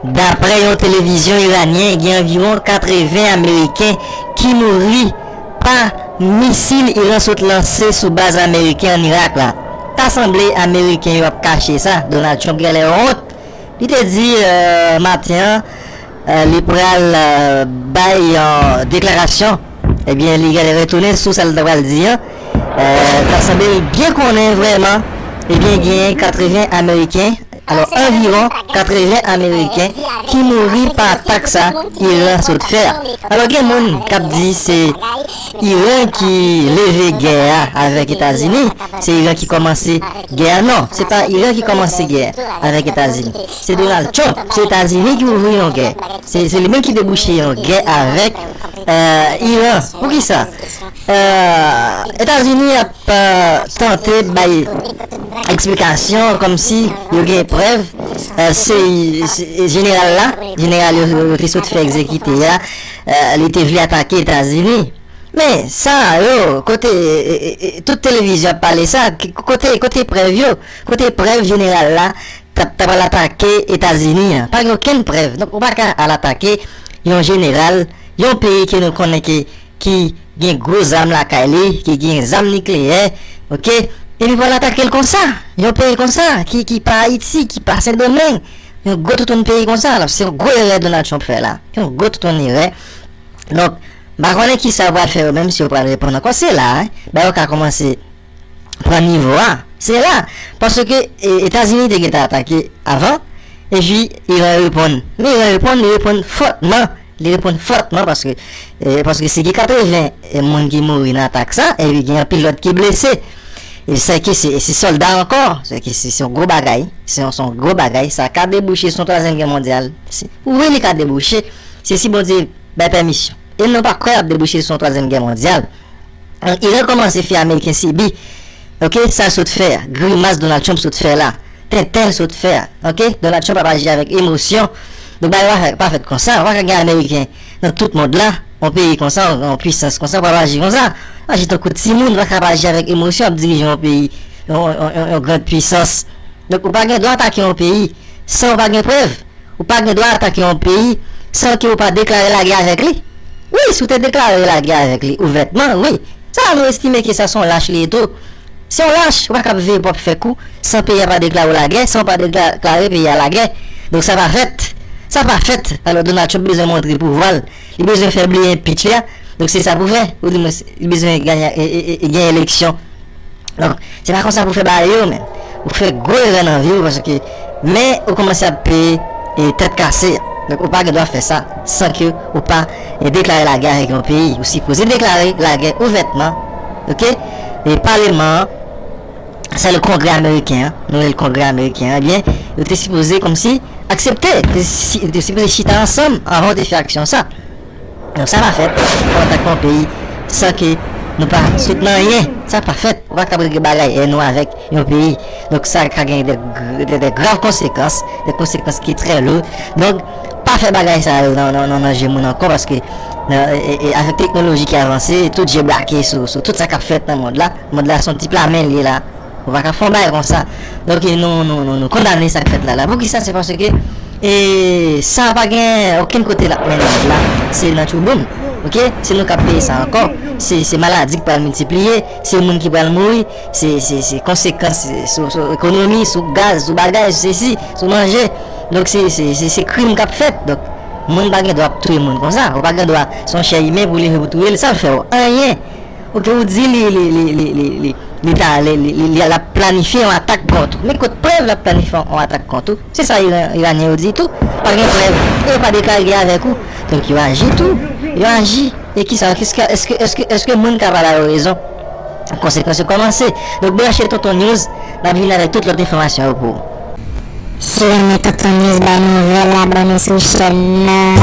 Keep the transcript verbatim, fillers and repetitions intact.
Daprè yon televizyon iranyen, gen anviwon katreven Ameriken ki mouri pa misil Iran sot lanse sou baz ameriken ann Irak la. Ta sanble Ameriken yo ap kache sa. Donald Trump genlè wont. Li te di, euh, maten an, euh, li pral, euh, bay yon deklarasyon. Ebyen, li genlè retounen sou sa l ta pral di an. Euh, ta sanble l byen konnen vrèman. Ebyen, gen katreven Ameriken, alò, anviwon katreven Ameriken ki mouri pa atak sa Iran sot fè a. Alò, gen moun k ap di se Iran ki leve gè a avèk Etazini, se Iran ki kòmanse gè a. Non, se pa Iran ki kòmanse gè a avèk Etazini. Se Donald Trump, se Etazini ki ouvri yon gè. Se, se li menm ki debouche yon gè avèk, euh, Iran. Poukisa? Euh, Etazini ap, euh, tante bay eksplikasyon kòmsi yo gen prèv, euh, se, se jeneral la, jeneral yo, yo te sot fè egzekite a, euh, li te vle atake Etazini. Men sa yo, kote, e, e, e, tout televizyon ap pale sa, ki, kote, kote prèv yo, kote prèv jeneral la t ap, t ap al atake Etazini an? Pa gen okenn prèv. Donk, ou pa ka al atake yon jeneral, yon peyi ke nou konnen ke, ki gen gwo zam lakay li, ki gen zam nikleyè, oke? Epi pou al atake l konsa, yon peyi konsa, ki, ki pa Ayiti, ki pa Sendomeng, yon gwo toutoun peyi konsa, alò, se yon gwo erè Donald Trump fè la. Yon gwo toutoun erè. Donk, m pa konnen kisa yo pral fè yo menm, si yo pral reponn ankò. Se la, wi, ba yo ka kòmanse pran nivo a. Se la, paske, e, Etazini te gentan atake avan, epi Iran reponn. Men Iran reponn, li reponn fòtman. Li reponn fòtman paske, e, paske si gen katreven, e, moun ki mouri nan atak sa, epi gen anpil lòt ki blese. E sèke se, se sòlda ankò, sèke se, se yon gwo bagay, se yon, se yon gwo bagay, sa ka debouche sou yon twazyèm gè mondyal. Se, wi, li ka debouche, se si Bondye bay pèmisyon. E nou pa kwè l ap debouche sou yon twazyèm gè mondyal. Iran kòmanse fè Ameriken sibi. Oke, sa l sot fè a, grimas Donald Trump sot fè la, tenten l sot fè a. Oke, Donald Trump ap aji avèk emosyon. Donk, bagay pa fè, pa fèt konsa. Ou pa ka gen Ameriken nan tout mond la, yon peyi konsa, yon, yon pwisans konsa, pou ap aji konsa. Aji tankou timoun, ou pa ka ap aji avèk emosyon, ap dirije yon peyi, yon, yon, yon, yon gran pwisans. Donk, ou pa gen dwa atake yon peyi san ou pa gen prèv. Ou pa gen dwa atake yon peyi san ke ou pa deklare lagè avèk li. Wi, si w te deklare lagè avèk li ouvètman, wi. Sa a, nou estime ke sa se yon lach li ye tou. Se yon lach, ou pa kab veye pwòp fèk ou san peyi a pa deklare w lagè, san w pa deklare peyi a lagè. Donk sa pa fèt. Sa pa fèt. Alò Donald Trump bezwen montre pouvwa l. Li bezwen fè bliye impeach li a. Donk se sa pou fè. Ou di mwen, li bezwen genyen, e, e, e, e, genyen eleksyon. Donk, se pa konsa pou fè bagay yo, men. Ou fè gwo erè nan vi w, paske, men, ou kòmanse ap peye, e, tèt kase. Donk, ou pa gen dwa fè sa san ke ou pa, e, deklare lagè avèk yon peyi. Ou sipoze deklare lagè ouvètman, oke? E paleman an, sa le Kongrè ameriken an, nou rele l Kongrè ameriken an, ebyen, yo te sipoze kòmsi aksepte, yo te si- yo te sipoze chita ansanm anvan yo te fè aksyon sa. Donk sa pa fèt pou atake yon peyi san ke nou pa soutni anyen. Sa pa fèt. Ou pa kab regle bagay e nou avèk yon peyi. Donk sa ka gen de, de, de grav konsekans, de konsekans ki trè lou. Donk pa fè bagay sa yo nan, nan, nan, nan je moun ankò paske nan, e, e, avèk teknoloji ki avanse, tout je brake sou, sou tout sa k ap fèt nan mond la. Mond la se yon ti plamen li ye la. Ou pa ka fè yon bagay konsa. Donk nou, nou, nou, nou kondane sa k fèt la la. Poukisa? Se paske e sa pa gen okenn kote l ap mennen nou la. Se nan tchouboum. Oke? Se nou k ap peye sa ankò. Se, se maladi k pral miltipliye. Se moun ki pral mouri. Se, se, se konsekans sou, sou ekonomi, sou gaz, sou bagay, sou sesi, sou manje. Donk se, se, se, se krim k ap fèt. Donk moun pa gen dwa ap touye moun konsa. Ou pa gen dwa, se yon chè imen pou leve pou touye l. Sa l fè w? Anyen. Oke, ou di li, li, li, li, li, li, li ta, li, li, li, li ap planifye yon atak kont ou. Men kot prèv l ap planifye yon atak kont ou? Se sa Iran, Iranyen yo di tou. Pa gen prèv. E yo pa deklare gè avèk ou. Donk yo aji tou. Yo aji. E kisa, èske, èske, èske, èske moun ka pa ba yo rezon? Konsekans yo kòmanse. Donk branche Tonton News, n ap vin avèk tout lòt enfòmasyon yo pou ou. Si w renmen Tonton News bay nouvèl, abòne sou chèn nan.